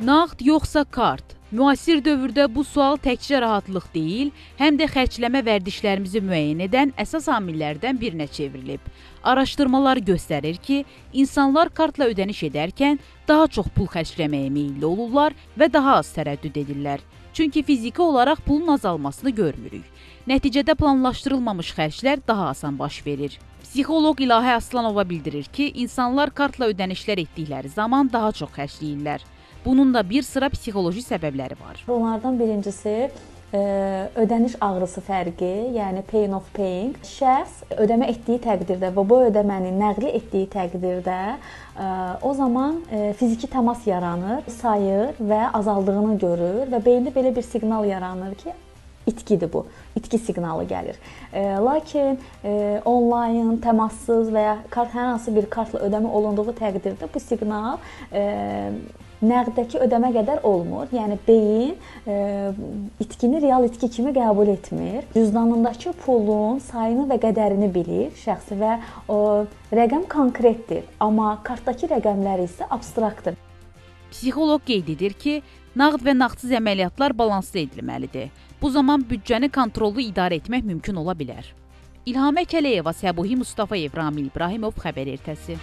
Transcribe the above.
Nağd yoxsa kart? Müasir dövrdə bu sual təkcə rahatlıq deyil, həm də xərcləmə vərdişlərimizi müəyyən edən əsas amillərdən birinə çevrilib. Araşdırmalar göstərir ki, insanlar kartla ödəniş edərkən daha çox pul xərcləməyə meyilli olurlar və daha az tərəddüd edirlər. Çünki fiziki olaraq pulun azalmasını görmürük. Nəticədə planlaşdırılmamış xərclər daha asan baş verir. Psixoloq İlahə Aslanova bildirir ki, insanlar kartla ödənişlər etdikləri zaman daha çox xərcləyirlər. Bunun da bir sıra psixoloji səbəbləri var. Onlardan birincisi ödəniş ağrısı fərqi, yəni pain of paying. Şəxs ödəmə etdiyi təqdirdə və bu ödəməni nəqli etdiyi təqdirdə o zaman fiziki təmas yaranır, sayır və azaldığını görür və beyində belə bir siqnal yaranır ki, itkidir bu. İtki siqnalı gəlir. Lakin onlayn, təmassız və ya kart, hər hansı bir kartla ödəmə olunduğu təqdirdə bu siqnal nəqddəki ödəmə qədər olmur. Yəni beyin itkini real itki kimi qəbul etmir. Cüzdanındakı pulun sayını və qədərini bilir şəxs və o rəqəm konkretdir, amma kartdakı rəqəmlər isə abstraktdır. Psixoloq qeyd edir ki, nağd və nağdsız əməliyyatlar balanslı edilməlidir. Bu zaman büdcəni kontrollu idarə etmək mümkün ola bilər. İlhamə Kələyeva, Səbuhi Mustafayev, Ramil İbrahimov, Xəbər Ertəsi.